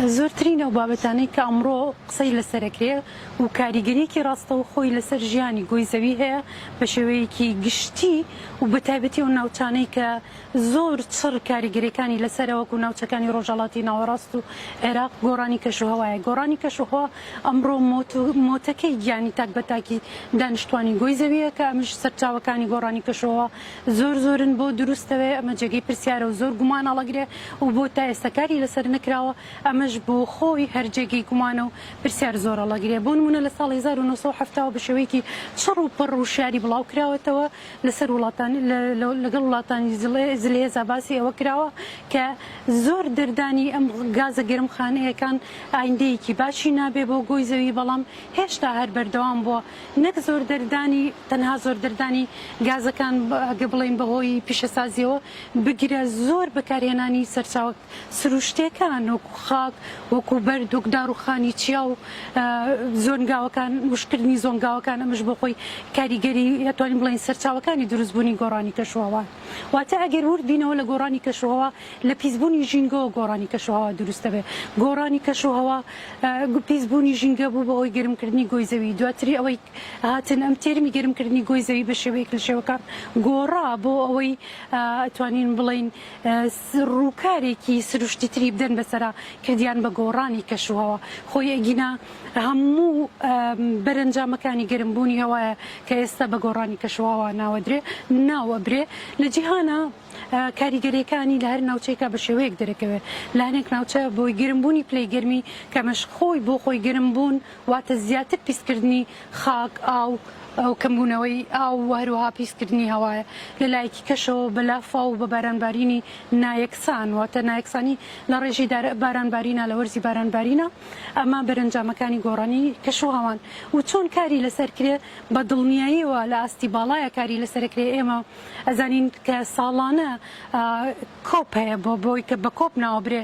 زۆرترین ئەو بابەتانەی کە ئەمڕۆ قسەی لەسەر ئەکرێ و کاریگەریەکی ڕاستەوخۆی لەسەر ژیانی گۆی زەوی هەیە بە شێوەیەکی گشتی و بە تایبەتی ئەو ناوچانەی کە زۆر چڕ کاریگەریەکانی لەسەرە وەکو ناوچەکانی ڕۆژهەڵاتی ناوەڕاست و عێراق گۆڕانی کەشوهەوایە. گۆڕانی کەشوهەوا ئەمڕۆ مۆتەکەی گیانی تاک بە تاکی دانیشتوانی گۆی زەویە کە ئەمش سەرچاوەکانی گۆڕانی کەشوهەوا زۆر زۆرن بۆ دروستەوێ ئەمە جێگەی پرسیارە و زۆر گومان ئەڵەگرێ و بۆ تا ئێستا کاری لەسەر نەکراوە ئەمەش بۆ خۆی هەر جێگەی گومانە و پرسیار زۆر ئەڵەگرێ بۆ نمونە لە ساڵی 1970 بە شێوەیەکی چڕ و پڕ وشیاری بڵاو کراوەتەوە لەسەر وڵاتانی لەگەڵ وڵاتانی زلهێزا باسی ئەوە کراوە کە زۆر دەردانی ئەم گازە گەرمخانەیەکان ئایندەیەکی باشی نابێ بۆ گۆی زەوی بەڵام هێشتا هەر بەردەوام بووە نەک زۆر دەردانی تەنها زۆر دەردانی گازەکان گە بڵێین بەهۆی پیشەسازیەوە بگرە زۆر بەکارهێنانی سەرچاوە سروشتیەکان وەکو خاک وەکو بەرد وەک داڕوخانی چیا و زۆنگاوەکان وشکردنی زۆنگاوەکان ئەمەش بۆ خۆی کاریگەری ئەتوانین بڵێین سەرچاوەکانی دروستبوونی گۆڕانی کەشوهەوا واتە ئەگەر ورد بینەوە لە گۆڕانی کەشوهەوا لە پیسبوونی ژینگەوە گۆڕانی کەشوهەوا دروست دەبێت گۆڕانی کەشوهەوا پیسبوونی ژینگە بوو بەهۆی گەرمکردنی گۆی زەوی دواتری ئەوەی هاتن ئەم تێرمی گەرمکردنی گۆی زەوی بە شێوەیەک لە شێوەکان گۆڕا بۆ ئەوەی ئەتوانین بڵێین ڕووکارێکی سروشتیتری بدەن بەسەرا کردیان بە گۆڕانی کەشوهەوا خۆی ئەگینا هەموو بەرەنجامەکانی گەرمبوونی هەوایە کە ئێستا بە گۆڕانی کەشوهەوا ناوەدرێ ناوەبرێ لە جیهانا کاریگەریەکانی لە هەر ناوچەیەکا بە شێوەیەک دەرەکەوێ لە هەنێک ناوچە بۆی گەرمبوونی پلەی گەرمی کەمەش خۆی بۆ خۆی گەرمبوون واتە زیاتر پیسکردنی خاک، ئاو و کەمبوونەوەی ئاو و هەروەها پیسکردنی هەوایە. لە لایەکی کەشەوە بە لافاو و بە بارانبارینی نایەکسان، واتە نایەکسانی لە ڕێژەی بارانبارینا لە وەرزی بارانبارینا، ئەمە بەرەنجامەکانی گۆڕانی کەشوهەوان و چۆن کاری لەسەر کرێ بە دڵنیاییەوە لە ئاستی باڵایە کاری لەسەر کرێ ئێمە ئەزانین کە ساڵانە COP هەیە بۆ بۆی کە بە COP ناوبرێ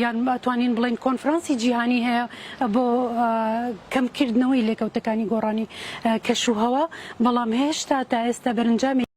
یان ئەتوانین بڵێین کۆنفرانسی جیهانی هەیە بۆ کەمکردنەوەی لێکەوتەکانی گۆڕانی کەشوهەوا، بەڵام هێشتا تا ئێستا بەرەنجامێکی.